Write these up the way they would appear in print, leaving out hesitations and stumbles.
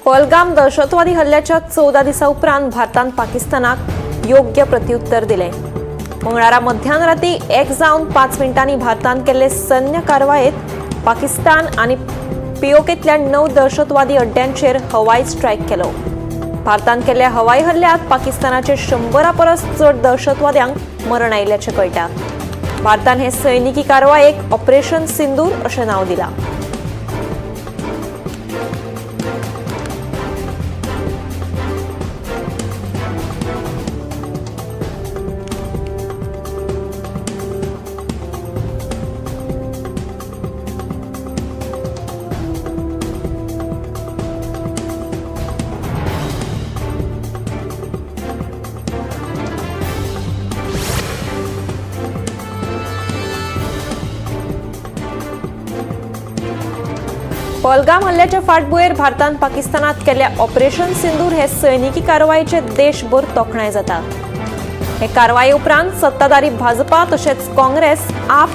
पहलगाम दहशतवादी हल्ल्याच्या 14 दिसा उपरांत भारतान पाकिस्तानाक योग्य प्रत्युत्तर दिलें। मंगळारा मध्यान राती 1:05 भारतान केल्ले सैन्य कारवायेत पाकिस्तान आनी पीओकेंतल्या 9 दहशतवादी अड्ड्यांचेर हवाई स्ट्रायक केलो। भारतान केल्ल्या हवाई हल्ल्यात पाकिस्तानाचे 100 परस चड दहशतवाद्यांक मरण आयिल्ल्याचें कळटा। भारतान हे सैनिकी कारवायेक ऑपरेशन सिंदूर अशें नांव दिलां। पहलगाम हल्ल्याच्या फाटभुंयेर भारतान पाकिस्तानात केल्ल्या ऑपरेशन सिंदूर हे सैनिकी कारवायेचे देशभर तोखणाय जाता। हे कारवाये उपरांत सत्ताधारी भाजपा तशेंच काँग्रेस, आप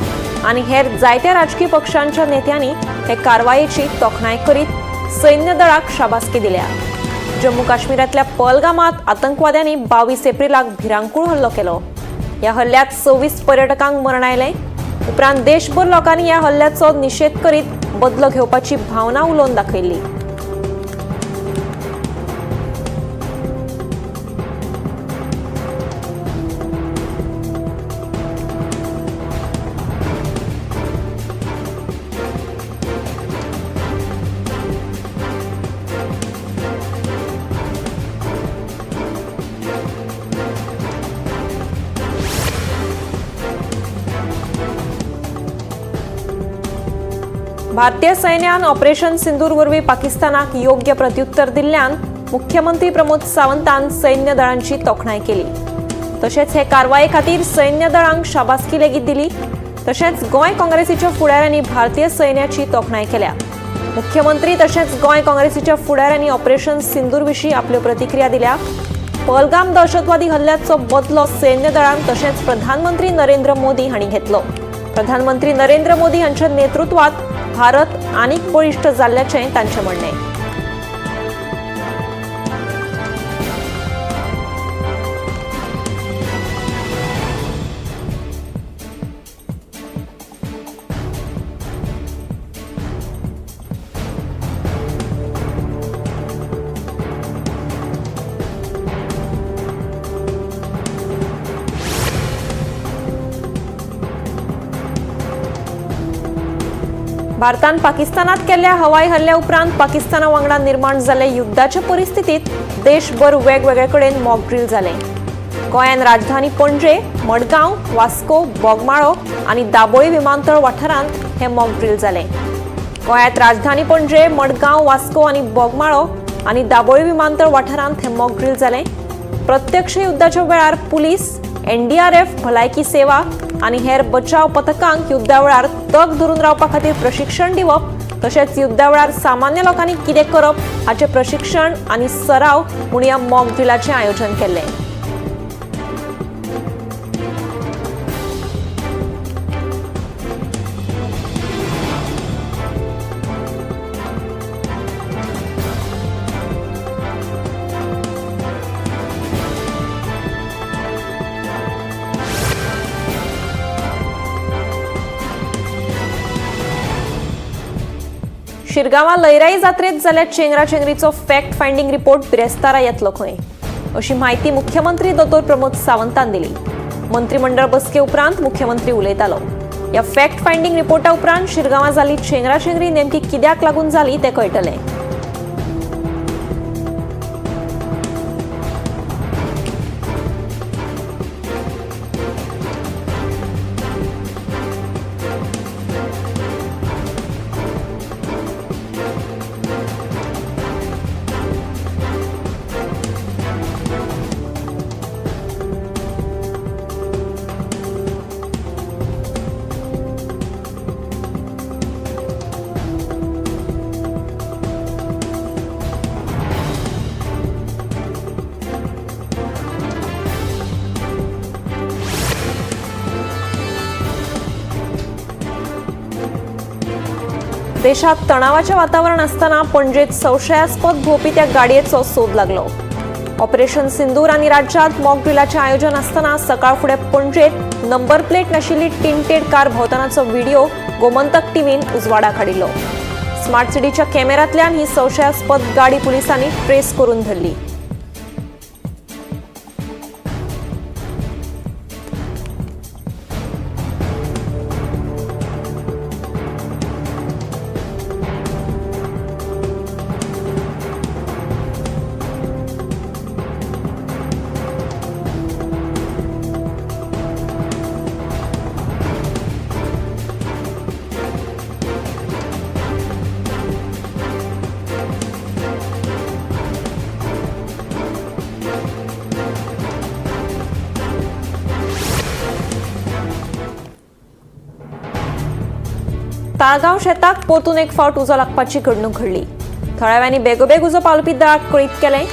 आनी हेर जायत्या राजकीय पक्षांच्या नेत्यांनी हे कारवायेची तोखणाय करीत सैन्य दळाक शाबासकी दिल्या। जम्मू काश्मीरांतल्या पहलगामात आतंकवाद्यांनी 22 एप्रिलाक भिरांकूळ हल्लो केलो। ह्या हल्ल्यात 26 पर्यटकांक मरण आयलें। उपरांत देशभर लोकांनी ह्या हल्ल्याचो निशेध करीत बदलो घेवपाची भावना उलोवन दाखयल्ली। भारतीय सैन्यान ऑपरेशन सिंदूर वरवीं पाकिस्तानाक योग्य प्रत्युत्तर दिल्ल्यान मुख्यमंत्री प्रमोद सावंतान सैन्य दळांची तोखणाय केली। तशेंच हे कारवाये खातीर सैन्य दळांक शाबासकी लेगीत दिली। तशेंच गोंय काँग्रेसीच्या फुडाऱ्यांनी भारतीय सैन्याची तोखणाय केल्या। मुख्यमंत्री तशेंच गोंय काँग्रेसीच्या फुडाऱ्यांनी ऑपरेशन सिंदूर विशीं आपल्यो प्रतिक्रिया दिल्या। पहलगाम दहशतवादी हल्ल्याचो बदलो सैन्य दळान तशेंच प्रधानमंत्री नरेंद्र मोदी हांणी घेतलो। प्रधानमंत्री नरेंद्र मोदी हांच्या नेतृत्वात भारत आनीक बळिश्ट जाल्ल्याचें तांचें म्हणणें। भारतान पाकिस्तानात केल्ल्या हवाई हल्ल्या उपरांत पाकिस्ताना वांगडा निर्माण जाल्ल्या युद्धाच्या परिस्थितीत देशभर वेगवेगळे कडेन मॉक ड्रील जालें। गोंयान राजधानी पणजे, मडगांव, वास्को, बोगमाळो आनी दाबोळी विमानतळ वाठारांत हे मॉक ड्रील जालें। गोंयांत राजधानी पणजे, मडगांव, वास्को आनी बोगमाळो आनी दाबोळी विमानतळ वाठारांत हे मॉक ड्रील जालें। प्रत्यक्ष युद्धाच्या वेळार पुलीस, एनडीआरएफ, भलायकी सेवा आनी हेर बचाव पथकांक युद्धा वेळार तग धरून रावपा खातीर प्रशिक्षण दिवप तशेंच युद्धा वेळार सामान्य लोकांनी कितें करप हाचें प्रशिक्षण आनी सराव म्हूण ह्या मॉक ड्रिलाचें आयोजन केल्लें। शिरगांवा लयराई जात्रेत जाल्ल्या चेंगराचेंगरीचो फॅक्ट फायंडींग रिपोर्ट बिरेस्तारा येतलो खंय अशी म्हायती मुख्यमंत्री दोतोर प्रमोद सावंतान दिली। मंत्रिमंडळ बसके उपरांत मुख्यमंत्री उलयतालो। ह्या फॅक्ट फायंडींग रिपोर्टा उपरांत शिरगांवा जाल्ली चेंगराचेंगरी नेमकी कित्याक लागून जाली तें कळटलें। देशात तणावाचे वातावरण असताना पणजेत संशयास्पद भोवपी त्या गाडयेचो सोद लागलो. ऑपरेशन सिंदूर आणि राज्यात मॉक ड्रिलाचे आयोजन असताना सकाळफुडें पणजेत नंबर प्लेट नाशिल्ली टिंटेड कार भोंवतानाचो व्हिडिओ गोमंतक टीव्हीन उजवाडाक हाडिल्लो. स्मार्ट सिटीच्या कॅमेऱ्यांतल्यान ही संशयास्पद गाडी पुलिसांनी ट्रेस करून धरली. ताळगांव शेताक परतून एक फावट उजो लागपाची घडणूक घडली. थळाव्यांनी बेगोबेग उजो पालोवपी दळाक कळीत केलें.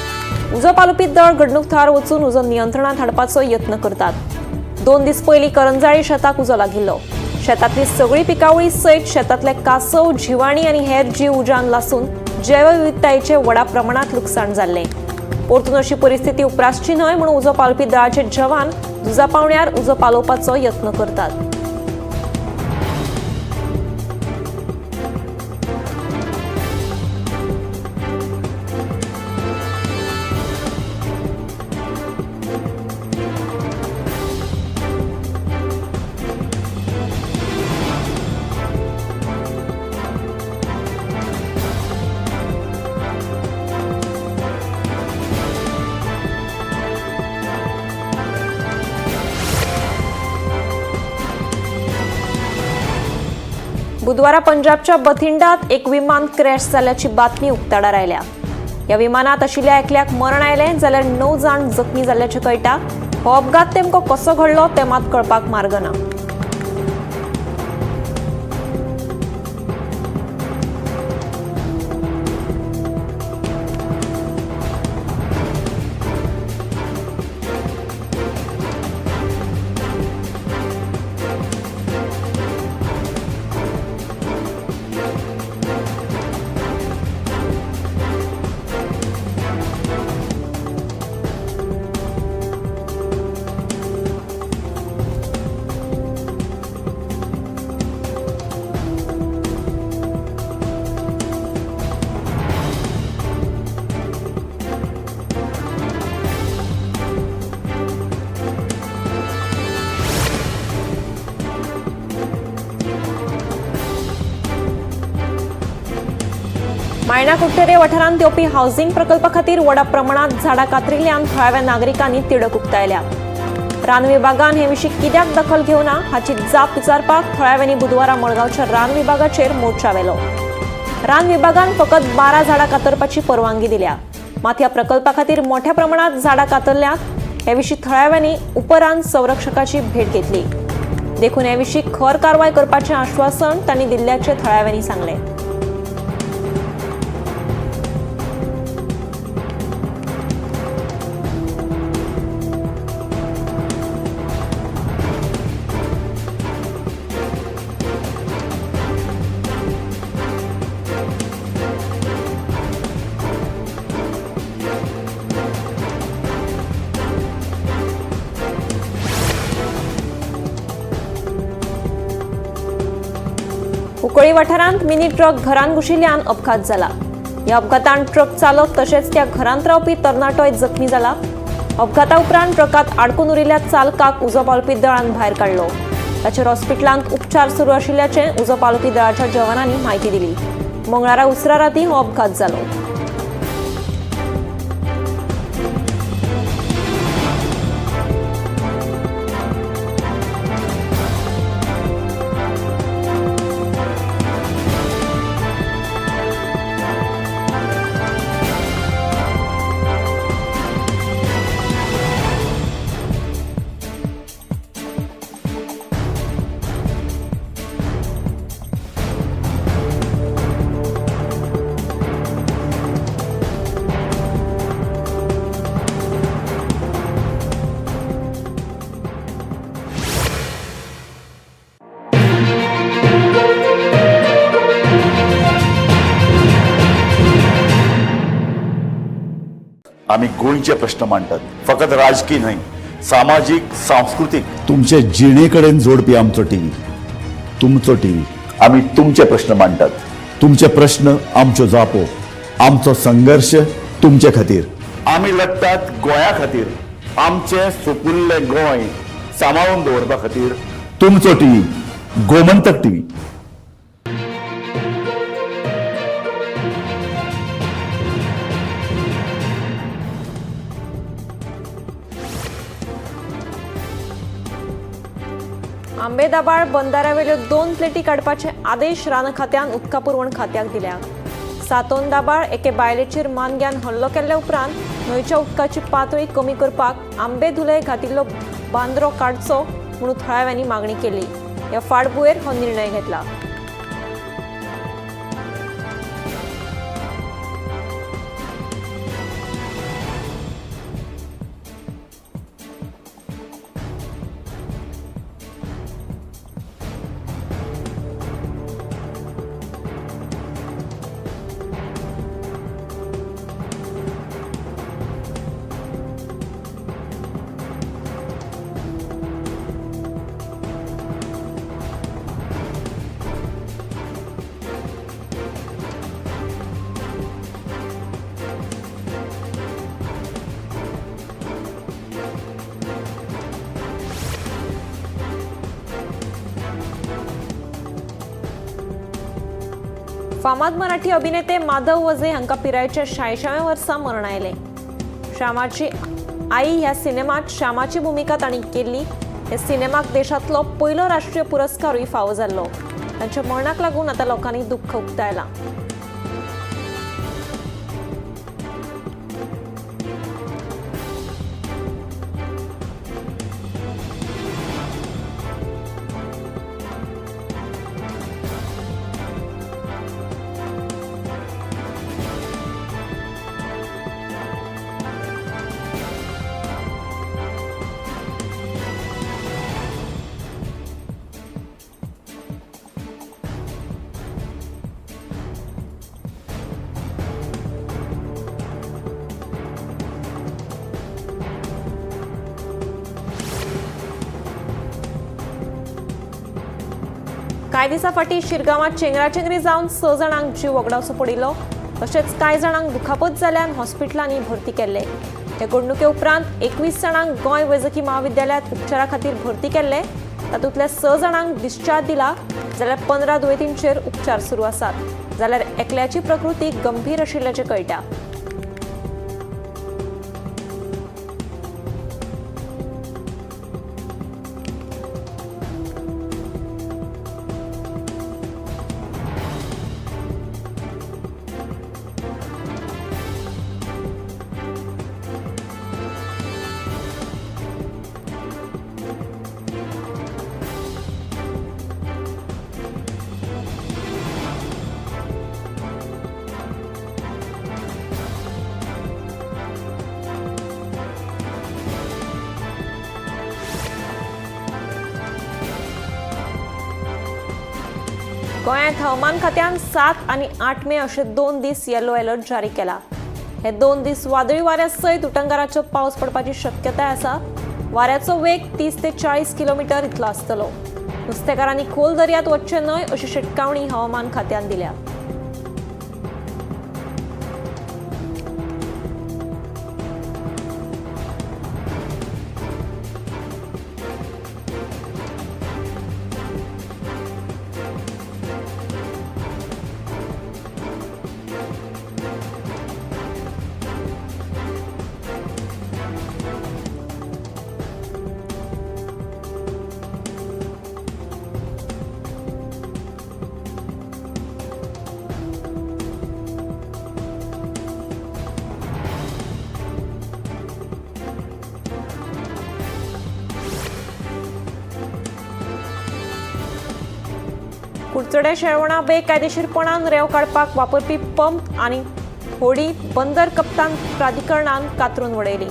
उजो पालोवपी दळ घडणूक थळार वचून उजो नियंत्रणात हाडपाचो यत्न करतात. 2 दीस पयलीं करंजाळी शेताक उजो लागिल्लो. शेतांतली सगळी पिकावळी सयत शेतांतले कासव, जिवाणी आनी हेर जीव उज्यान लासून जैवविविधतायेचें व्हडा प्रमाणांत लुकसाण जाल्लें. परतून अशी परिस्थिती उप्रासची न्हय म्हणून उजो पालोवपी दळाचे जवान झुजा पावण्यार उजो पालोवपाचो यत्न करतात. बुधवारा पंजाबच्या बथिंडात एक विमान क्रॅश जाल्ल्याची बातमी उक्ताडार आयल्या. ह्या विमानात आशिल्ल्या एकल्याक मरण आयलें जाल्यार 9 जाण जखमी जाल्ल्याचें कळटा. हो अपघात नेमको कसो घडलो तें मात कळपाक मार्ग ना. मायणा कुट्टेरे वाठारांत येवपी हावसिंग प्रकल्पा खातीर व्हडा प्रमाणात झाडां कातरिल्ल्यान थळाव्या नागरिकांनी तिडक उक्तायल्या. रान विभागान हे विशीं कित्याक दखल घेवना हाची जाप विचारपाक थळाव्यांनी बुधवारा मडगांवच्या रान विभागाचेर मोर्चा व्हेलो. रान विभागान फकत 12 झाडां कातरपाची परवानगी दिल्या, मात ह्या प्रकल्पा खातीर मोठ्या प्रमाणात झाडां कातरल्यात. हे विशीं थळाव्यांनी उपरान संरक्षकाची भेट घेतली. देखून हे विशीं खर कारवाय करपाचें आश्वासन तांणी दिल्ल्याचें थळाव्यांनी सांगलें. कुंकळी वाठारांत मिनी ट्रक घरांत घुशिल्ल्यान अपघात जाला. ह्या अपघातान ट्रक चालक तशेंच त्या घरांत रावपी तरणाटोय जखमी जाला. अपघाता उपरांत ट्रकांत आडकून उरिल्ल्या चालकाक उजो पालोवपी दळान भायर काडलो. ताचेर हॉस्पिटलांत उपचार सुरू आशिल्ल्याचें उजो पालोवपी दळाच्या जवानांनी म्हायती दिली. मंगळारा उसरा राती हो अपघात जालो. आमी गोंयचे प्रश्न मांडटात, फकत राजकी न्हय, सामाजीक, सांस्कृतीक, तुमचे जिणे कडेन जोडपी आमचो टीव्ही, तुमचो टीव्ही। आमी तुमचे प्रश्न मांडटात, तुमचे प्रश्न आमच्यो जापो, आमचो संघर्श तुमचे खातीर। आमी लढटात गोंया खातीर, आमचें सुपुल्लें गोंय सांबाळून दवरपा खातीर। तुमचो टीव्ही, गोमंतक टीव्ही। आंबेदाबाळ बंदाऱ्यावेल्यो 2 प्लेटी काडपाचे आदेश रान खात्यान उदका पुरवण खात्याक दिल्या। सातोंदाबाळ एके बायलेचेर मानग्यान हल्लो केल्ल्या उपरांत न्हंयच्या उदकाची पातळी कमी करपाक आंबेधुले घातिल्लो बांद्रो काडचो म्हणून थळाव्यांनी मागणी केली। ह्या फाटभुंयेर हो निर्णय घेतला। फामाद मराठी अभिनेते माधव वझे हांकां पिरायेच्या 86व्या वर्सा मरण आयलें। श्यामाची आई ह्या सिनेमात श्यामाची भुमिका तांणी केल्ली। ह्या सिनेमाक देशांतलो पयलो राष्ट्रीय पुरस्कारूय फावो जाल्लो। तांच्या मरणाक लागून आतां लोकांनी दुख्ख उक्तायलां। कांय दिसां फाटीं शिरगांवांत चेंगराचेंगरी जावन 6 जाणांक जीव वगडावचो पडिल्लो। तशेंच कांय जाणांक दुखापत जाल्ल्यान हॉस्पिटलांनी भरती केल्ले। हे घडणुके उपरांत 21 जाणांक गोंय वैजकी महाविद्यालयांत उपचारा खातीर भरती केल्ले। तातूंतल्या 6 जाणांक डिस्चार्ज दिला, जाल्यार 15 दुयेंतींचेर उपचार सुरू आसात। जाल्यार एकल्याची प्रकृती गंभीर आशिल्ल्याचें कळटा। गोंयांत हवामान खात्यान 7 आनी 8 मे अशे 2 दीस येलो अलर्ट जारी केला। हे 2 दीस वादळी वाऱ्या सयत उटंगाराचो पावस पडपाची शक्यताय आसा। वाऱ्याचो वेग 30 ते 40 किलोमिटर इतलो आसतलो। नुस्तेकारांनी खोल दर्यांत वचचें न्हय अशी शिटकावणी हवामान खात्यान दिल्या। कुडचड्या शेळवणा बेकायदेशीरपणान रेंव काडपाक वापरपी पंप आनी होडी बंदर कप्तान प्राधिकरणान कातरून वडयली।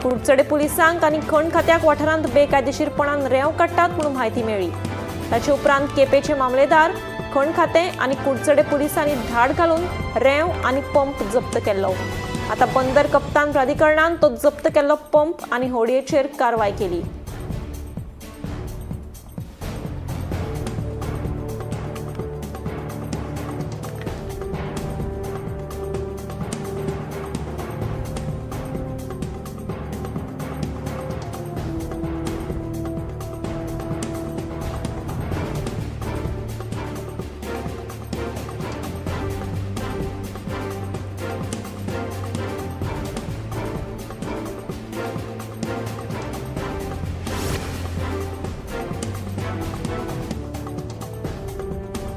कुडचडे पुलिसांक आनी खण खात्याक वाठारांत बेकायदेशीरपणान रेंव काडटात म्हणून म्हायती मेळ्ळी। ताचे उपरांत केपेचे मामलेदार, खण खातें आनी कुडचडे पुलिसांनी धाड घालून रेंव आनी पंप जप्त केल्लो। आतां बंदर कप्तान प्राधिकरणान तो जप्त केल्लो पंप आनी होडयेचेर कारवाय केली.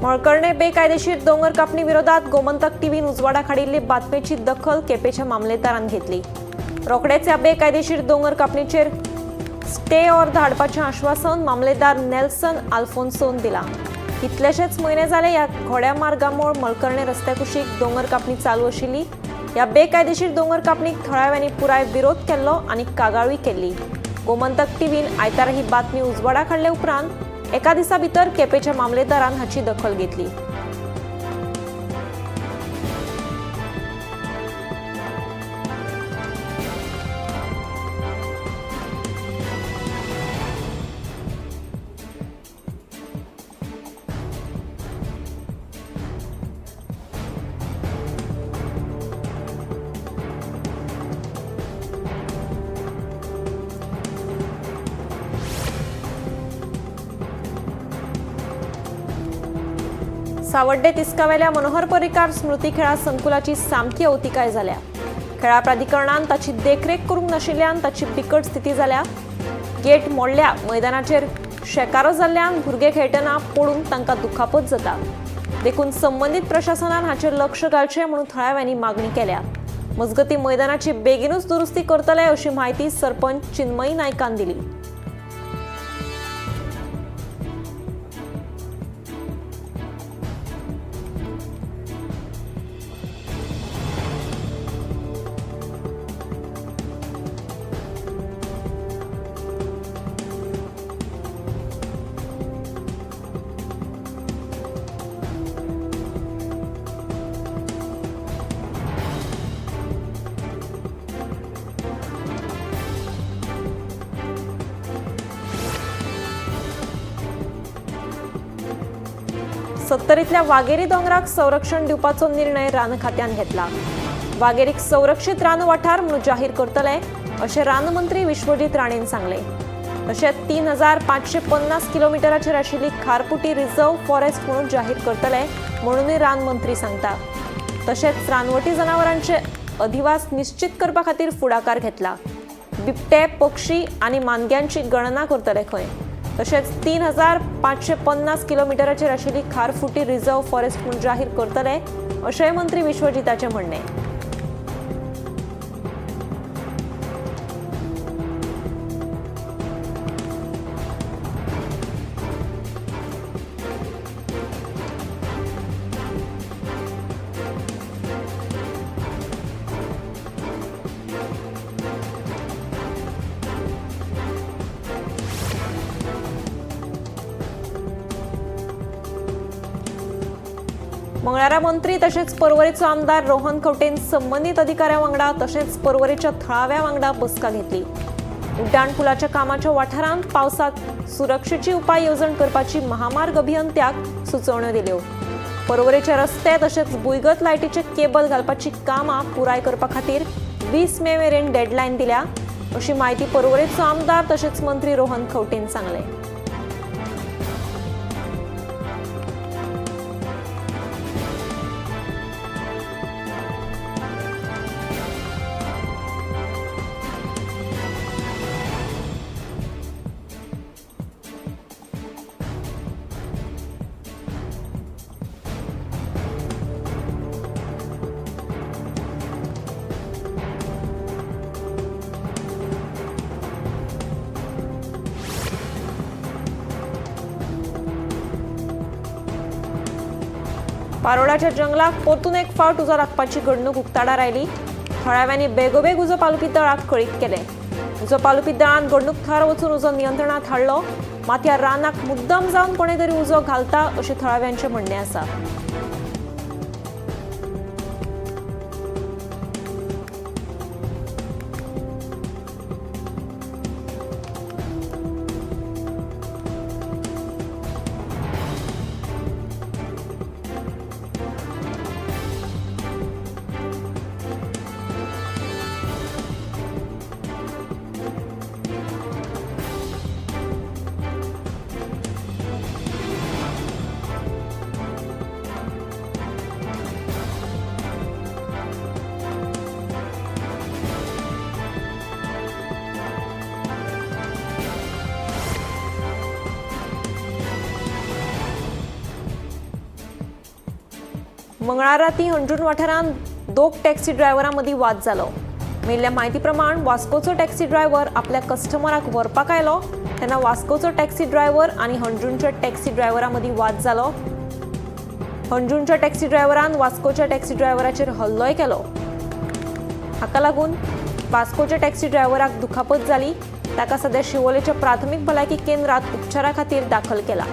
मळकर्णे बेकायदेशीर दोंगर कापणी विरोधात गोमंतक टीव्हीन उजवाडाक हाडिल्ली बातमेची दखल केपेच्या मामलेदारान घेतली. रोखडेच ह्या बेकायदेशीर दोंगर कापणीचेर स्टे ऑर्द हाडपाचें आश्वासन मामलेदार नेल्सन आल्फोन्सोन दिलां. कितलेशेच म्हयने जाले ह्या घोड्या मार्गामोळ मळकर्णे रस्त्या कुशीक दोंगर कापणी चालू आशिल्ली. ह्या बेकायदेशीर दोंगर कापणीक थळाव्यांनी पुराय विरोध केल्लो आनी कागाळूय केल्ली. गोमंतक टीव्हीन आयतारा ही बातमी उजवाडाक हाडले उपरांत एका दिसा भितर केपेच्या मामलेदारान हाची दखल घेतली. सावड्डे तिस्कावेल्या मनोहर पर्रीकार स्मृती खेळा संकुलाची सामकी अवतिकाय जाल्या. खेळा प्राधिकरणान ताची देखरेख करूंक नाशिल्ल्यान ताची बिकट स्थिती जाल्या. गेट मोडल्या, मैदानाचेर शेकारो जाल्ल्यान भुरगे खेळटना पडून तांकां दुखापत जाता. देखून संबंदीत प्रशासनान हाचेर लक्ष घालचें म्हणून थळाव्यांनी मागणी केल्या. मजगतीं मैदानाची बेगीनूच दुरुस्ती करतले अशी म्हायती सरपंच चिन्मयी नायकान दिली. सत्तरीतल्या वागेरी दोंगराक संरक्षण दिवपाचो निर्णय रान खात्यान घेतला. वागेरीक संरक्षीत रान वाठार म्हणून जाहीर करतले अशें रान मंत्री विश्वजीत राणेन सांगलें. तशेंच 3550 किलोमिटराचेर आशिल्ली खारपुटी रिझर्व्ह फॉरेस्ट म्हणून जाहीर करतले म्हणूनय रान मंत्री सांगता. तशेंच रानवटी जनावरांचे अधिवास निश्चित करपा खातीर फुडाकार घेतला. बिबटे, पक्षी आनी मानग्यांची गणना करतले खंय. तशेंच 3550 किलोमिटराचेर आशिल्ली खारफुटी रिझर्व्ह फॉरेस्ट म्हूण जाहीर करतले अशेंय मंत्री विश्वजिताचें म्हणणें. मंगळारा मंत्री तशेंच पर्वरेचो आमदार रोहन खंवटेन संबंदीत अधिकाऱ्यां वांगडा तशेंच पर्वरेच्या थळाव्या वांगडा बसका घेतली. उड्डाण पुलाच्या कामाच्या वाठारांत पावसांत सुरक्षेची उपाय येवजण करपाची महामार्ग अभियंत्याक सुचोवण्यो दिल्यो. पर्वरेचे रस्ते तशेंच भुंयगत लायटीचे केबल घालपाची कामां पुराय करपा खातीर 20 मे मेरेन डेडलायन दिल्या अशी म्हायती पर्वरेचो आमदार तशेंच मंत्री रोहन खंवटेन सांगलें. पारोडाच्या जंगलाक परतून एक फावट उजो लागपाची घडणूक उक्ताडार आयली. थळाव्यांनी बेगोबेग उजो पालोवपी दळाक कळीत केलें. उजो पालोवपी दळान घडणूक थळार वचून उजो नियंत्रणांत हाडलो. मात ह्या रानाक मुद्दम जावन कोणे तरी उजो घालता अशें थळाव्यांचें म्हणणें आसा. मंगळार राती हणजूण वाठारांत दोग टॅक्सी ड्रायव्हरां मदीं वाद जालो. मेळिल्ल्या म्हायती प्रमाण वास्कोचो टॅक्सी ड्रायव्हर आपल्या कस्टमराक व्हरपाक आयलो तेन्ना वास्कोचो टॅक्सी ड्रायव्हर आनी हणजूणच्या टॅक्सी ड्रायव्हरां मदीं वाद जालो. हणजूणच्या टॅक्सी ड्रायव्हरान वास्कोच्या टॅक्सी ड्रायव्हराचेर हल्लोय केलो. हाका लागून वास्कोच्या टॅक्सी ड्रायव्हराक दुखापत जाली. ताका सध्या शिवोलेच्या प्राथमीक भलायकी केंद्रात उपचारा खातीर दाखल केला.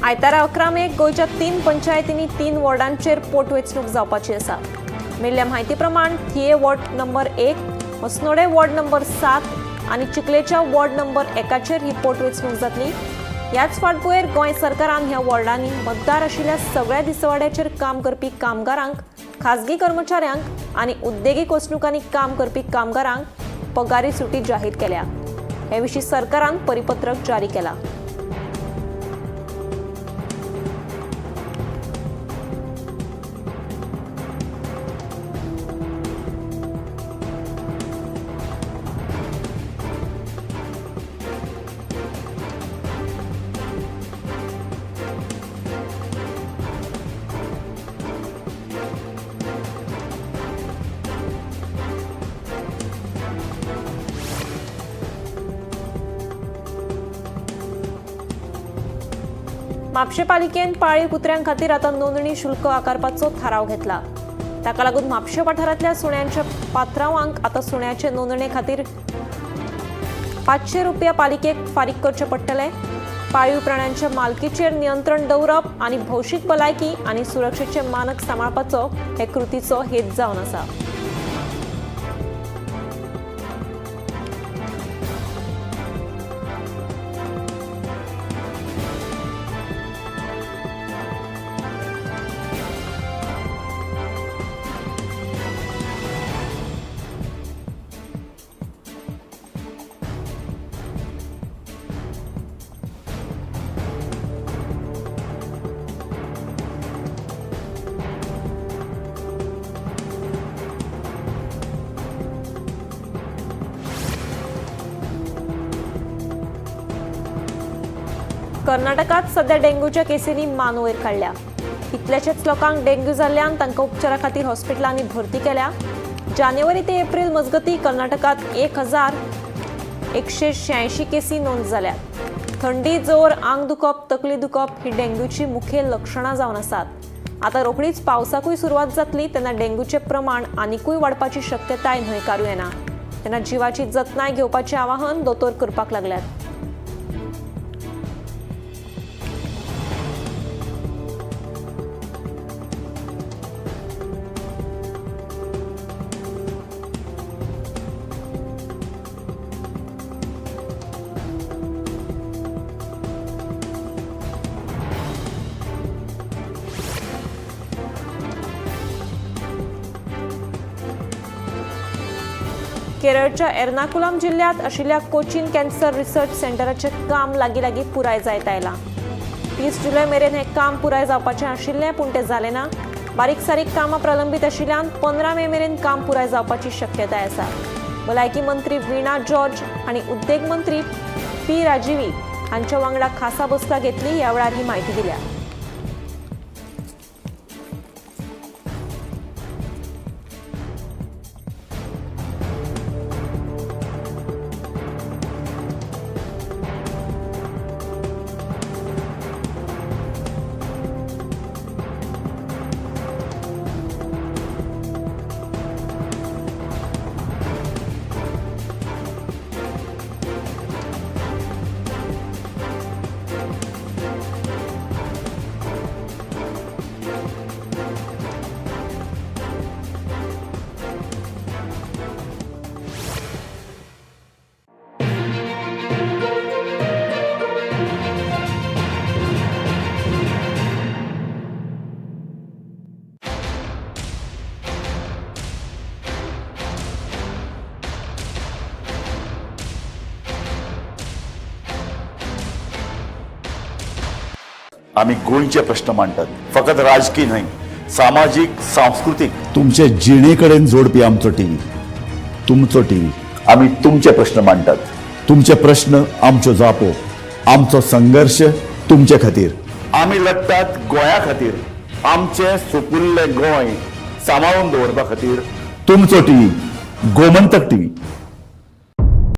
आयतारा 11 मेक गोंयच्या 3 पंचायतींनी 3 वॉर्डांचेर पोटवेंचणूक जावपाची आसा. मेळिल्ल्या म्हायती प्रमाण थिये ward number 1, Assonora ward number 7 आनी चिखलेच्या वॉर्ड नंबर 1 ही पोटवेंचणूक जातली. ह्याच फाटभुंयेर गोंय सरकारान ह्या वॉर्डांनी मतदार आशिल्ल्या सगळ्या दिसवाड्याचेर काम करपी कामगारांक, खाजगी कर्मचाऱ्यांक आनी उद्देगीक वसणुकांनी काम करपी कामगारांक पगारी सुटी जाहीर केल्या. हे विशीं सरकारान परिपत्रक जारी केला. म्हापशें पालिकेन पाळीव कुत्र्यां खातीर आतां नोंदणी शुल्क आकारपाचो थाराव घेतला. ताका लागून म्हापशें वाठारांतल्या सुण्यांच्या पात्रावांक आतां सुण्याचे नोंदणे खातीर 500 रुपया पालिकेक फारीक करचे पडटले. पाळीव प्राण्यांच्या मालकीचेर नियंत्रण दवरप आनी भौशीक भलायकी आनी सुरक्षेचे मानक सांबाळपाचो हे कृतीचो हेत जावन आसा. कर्नाटकात सध्या डेंग्यूच्या केसींनी मान वयर काडल्या. कितल्याशेच लोकांक डेंग्यू जाल्ल्यान तांकां उपचारा खातीर हॉस्पिटलांनी भरती केल्या. जानेवारी ते एप्रील मजगती कर्नाटकात 1186 केसी नोंद जाल्यात. थंडी, जोर, आंग दुखप, तकली दुखप ही डेंग्यूची मुखेल लक्षणां जावन आसात. आतां रोखडीच पावसाकूय सुरवात जातली तेन्ना डेंग्यूचें प्रमाण आनिकूय वाडपाची शक्यताय न्हयकारूं येना. तेन्ना जिवाची जतनाय घेवपाचें आवाहन दोतोर करपाक लागल्यात. केरळच्या एर्नाकुलम जिल्ह्यात आशिल्ल्या कोचीन कॅन्सर रिसर्च सेंटराचें काम लागीं लागीं पुराय जायत आयलां. 30 जुलय मेरेन हें काम पुराय जावपाचें आशिल्लें, पूण तें जालें ना. बारीक सारीक कामां प्रलंबीत आशिल्ल्यान 15 मे मेरेन काम पुराय जावपाची शक्यताय आसा. भलायकी मंत्री वीणा जॉर्ज आनी उद्देग मंत्री पी राजीवी हांच्या वांगडा खासा बसका घेतली. ह्या वेळार ही म्हायती दिल्या. आमी गोंयचे प्रश्न मांडटात. फकत राजकी न्हय, सामाजीक, सांस्कृतीक, तुमचे जिणे कडेन जोडपी आमचो टीव्ही, तुमचो टीव्ही. आमी तुमचे प्रश्न मांडटात. तुमचे प्रश्न आमच्यो जापो, आमचो संघर्श तुमचे खातीर. आमी लडटात गोंया खातीर, आमचें सुपुल्लें गोंय सांबाळून दवरपा खातीर. तुमचो टीव्ही, गोमंतक टीव्ही.